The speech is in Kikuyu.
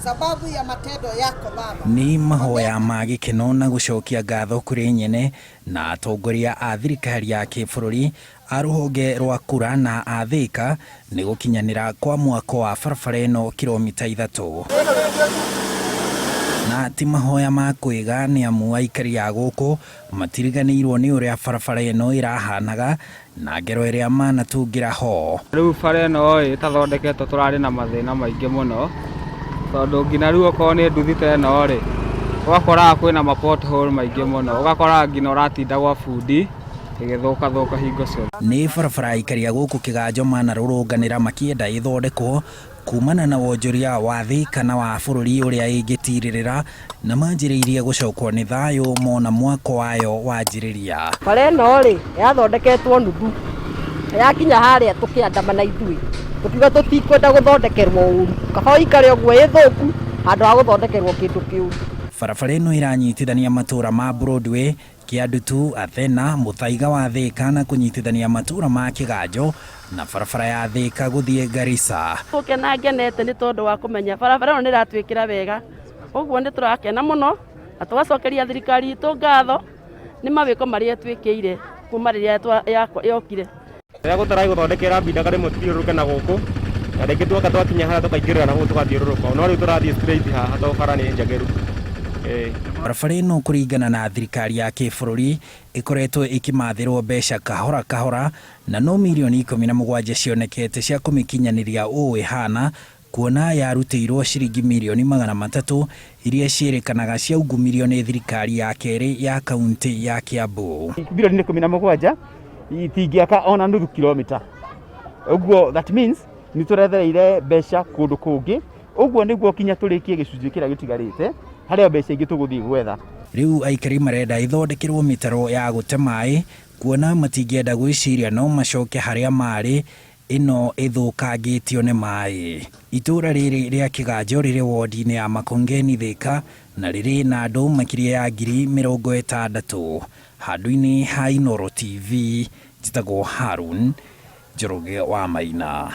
Sababu ya matendo yako Baba. Nĩ mahoya ma gĩkeno na gũcokia ngatho kũrĩ nyene na atongoria a thirikari ya kĩbũrũri a rũhonge rwa kura na a Thika nĩ gũkinyanĩra kwa mwako wa barabara ĩno kilomita 3. Na ti mahoya ma kwĩga nĩ amu aikari a gũkũ matiriganĩirwo nĩ ũrĩa barabara ĩno ĩrahanaga na ngero ĩrĩa manatungĩra ho. Rĩu bara ĩno ĩ ĩtathondeketwo tũrarĩ na mathĩna maingĩ mũno, tondũ nginya rĩu okorwo nĩ nduthi ta ĩno rĩ, ũgakoraga kwĩna ma pothole maingĩ mũno, ũgakoraga nginya ũratinda gwa bundi ĩgĩthũka thũka hingo ciothe. Nĩ barabara aikari a gũkũ Kĩganjo manarũrũnganĩra makĩenda ĩthondekwo kumana na wonjoria wa thĩ kana wa bũrũri ũrĩa ĩngĩtirĩrĩra na manjĩrĩirie gũcokwo nĩ thayũ mona mwako wayo wanjĩrĩria. Bara ĩno rĩ yathondeketwo nuthu, yakinya harĩa tũkĩandamana ithuĩ tũkiuga tũtikwenda gũthondekerwo ũru, kaba ĩikare ũguo ĩ thũku handũ ha gũthondekerwo kĩndũ kĩũru. Barabara ĩno ĩranyitithania matũra ma Broadway, Kĩandutu, Athena, Mũthaiga wa Thĩka na kũnyitithania matũra ma Kĩganjo na barabara ya Thĩka gũthiĩ Garissa. Gũkena ngenete nĩ tondũ wa kũmenya barabara ĩno nĩ ĩratwĩkĩra wega, ũguo nĩ tũrakena mũno na tũgacokeria thirikari itũ ngatho nĩ mawĩko marĩa ĩtwĩkĩire kuma rĩrĩa yokire. Rĩrĩa gũtarai gũthondekera mbindaga rĩmwe tũthiũrũrũke na gũkũ, na rĩngĩ tuoka twakinya harĩa tũkaingĩrĩra na gũkũ tũgathiũrũrũka, no rĩu tũrathiĩ straight haha tondũ bara nĩ njagĩru. Barabara ĩno kũringana na thirikari ya kĩbũrũri ĩkoretwo ĩkĩmathĩrwo mbeca kahora kahora na no mirioni 17 cionekete cia kũmĩkinyanĩria ũũ ĩhana, kuona yarutĩirwo ciringi mirioni 300 iria ciĩrĩkanaga ciaungumirio nĩ thirikari ya kerĩ ya kaunti ya Kiambu. Bilioni 17 itingĩaka ona nuthu kilomita, ũguo that means nĩ tũrethereire mbeca kũndũ kũngĩ, ũguo nĩguo kinya tũrĩkie gĩcunjĩ kĩrĩa gĩtigarĩte harĩa mbeca ingĩ tũgũthiĩ gwetha. Rĩu aikari marenda ĩthondekerwo mĩtaro ya gũte maĩ kuona matingĩenda gwĩciria no macoke harĩa marĩ ĩno ĩthũkangĩtio nĩ maĩ. Itũra rĩrĩ rĩa Kĩganjo rĩrĩ wodi-inĩ ya Makongeni Thika na rĩrĩ na andũ makĩria ya 60,000. Handũ-inĩ ha Inooro TV, njĩtagwo Harun Njoroge wa Maina.